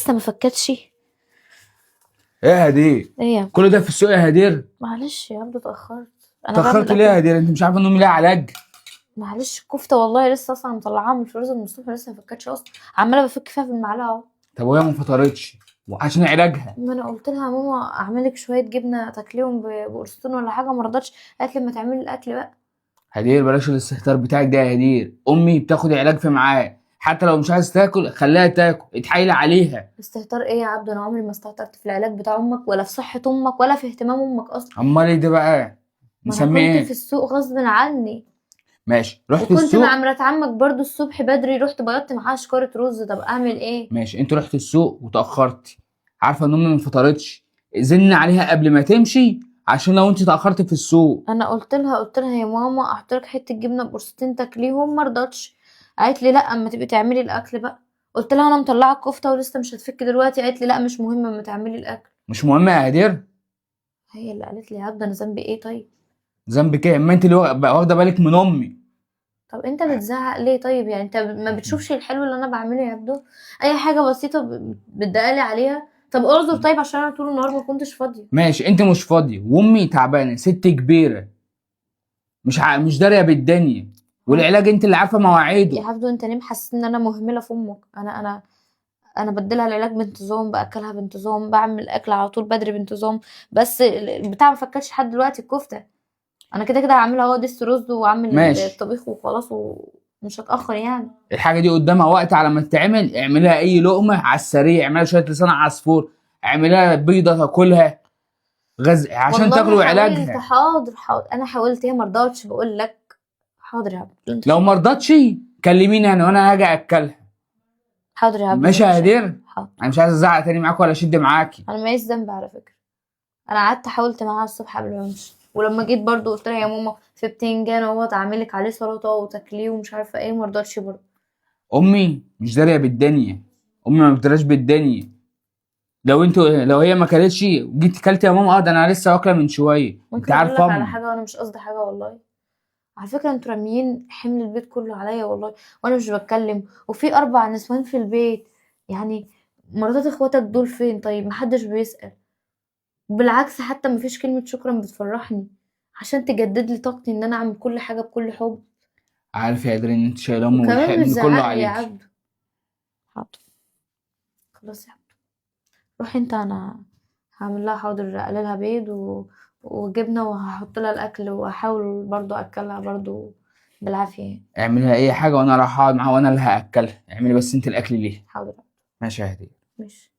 لسه ما فكتش. ايه يا هدير؟ ايه يا كل ده في السوق يا هدير؟ معلش يا عبدو اتأخرت. انا بعمل اتاخرت ليه يا اكل. هدير؟ انت مش عارفه ان امي ليها علاج؟ معلش الكفتة والله لسه اصلا مطلعاها من الفريزر من الصبح، لسه ما فكتش اصلا، عمالة بفك فيها في المعلقة اهو. طب وهي ما فطرتش وعشان علاجها؟ ما انا قلت لها ماما اعملك شوية جبنة تاكليهم بقرصتين ولا حاجة، ما رضتش، قالت لي ما تعملي الاكل بقى. هدير بلاش الاستهتار بتاعك ده يا هدير، امي بتاخد علاج في ميعاد، حتى لو مش عايز تاكل خليها تاكل، اتحايل عليها. استهتار ايه يا عبدو؟ انا عمري ما استهترت في العلاج بتاع امك ولا في صحة امك ولا في اهتمام امك اصلا. امال ايه ده بقى؟ ما انا نسميه كنت ايه؟ في السوق غصب عني. ماشي، رحت وكنت السوق مع مرات عمك برضو الصبح بدري، رحت بيضت معاها شكارة رز، طب اعمل ايه؟ ماشي، انت رحت السوق وتاخرتي، عارفه ان امي ما فطرتش، زن عليها قبل ما تمشي عشان لو انت اتاخرت في السوق. انا قلت لها يا ماما احط لك حتة جبنه بقرصتين تاكليهم، ما رضتش، قالت لي لا اما تبقي تعملي الاكل بقى. قلت لها انا مطلعه الكفتة ولسه مش هتفك دلوقتي، قالت لي لا مش مهم اما تعملي الاكل. مش مهم يا هدير؟ هي اللي قالت لي يا عبد، انا ذنبي ايه طيب؟ ذنبك ايه؟ اما انت اللي واخده بالك من امي. طب انت بتزعق ليه طيب؟ يعني انت ما بتشوفش الحلو اللي انا بعمله يا عبدو؟ اي حاجة بسيطة بتدقلي عليها. طب اعذر طيب، عشان انا طول النهار ما كنتش فاضية. ماشي، انت مش فاضية وامي تعبانة، ست كبيرة مش داريه بالدنيا، والعلاج انت اللي عارفه مواعيده. يا عبدو انت ليه محسس ان انا مهملة في امك؟ انا بديلها العلاج بانتظام، باكلها بانتظام، بعمل اكل على طول بدري بانتظام، بس البتاع ما فكرش لحد دلوقتي الكفتة. انا كده كده هعملها اهو، دس رز واعمل ماشي. الطبيخ وخلاص، ومش هتاخر يعني. الحاجة دي قدامها وقت على ما تتعمل، اعملها اي لقمة على السريع، اعملها شوية لسان عصفور، اعملها بيضة تاكلها غز عشان والله تاكلوا حاولت، علاجها. حاضر حاضر، انا حاولت، هي ما رضتش. بقول لك حاضر يا عبد، لو ما رضتش كلميني انا وانا هاجي اكلها. حاضر يا عبد. ماشي يا هدير؟ حاضر. انا مش عايز ازعق تاني معاك ولا اشد معاكي. انا ماليش ذنب على فكرة، انا قعدت حاولت معاها الصبح قبل ما امشي، ولما جيت برضو قلت لها يا ماما في بتنجان اهوت اعملك عليه سلطة وتاكليه ومش عارفه ايه، ما رضتش برضو. امي مش داريه بالدنيا، امي ما بتدراش بالدنيا. لو هي ما كلتش جيت كلت يا ماما، ده انا لسه واكله من شوية. انت ممكن اقول لك عارفه على امي. حاجة وانا مش قصدي حاجة والله، على فكرة انتوا راميين حمل البيت كله عليا والله، وانا مش بتكلم، وفي 4 نسوان في البيت، يعني مراتات اخواتك دول فين طيب؟ محدش بيسأل، بالعكس حتى مفيش كلمة شكرا بتفرحني عشان تجدد لي طاقتي ان انا اعمل كل حاجة بكل حب. عارف يا قدرين ان انت شايله امي وكمان والحمل كله بتزعقلي يا عليكي. عبدو. حاضر خلاص يا عبدو، روح انت، انا هعمل لها حاضر، اقللها بيض وجبنه، وهحط لها الاكل، واحاول برضو اكلها برضو بالعافية يعني. اعملها اي حاجة وانا راح اقعد معاها وانا اللي هاكلها، اعملي بس انت الاكل ليها. حاضر. ماشي يا هديه. ماشي.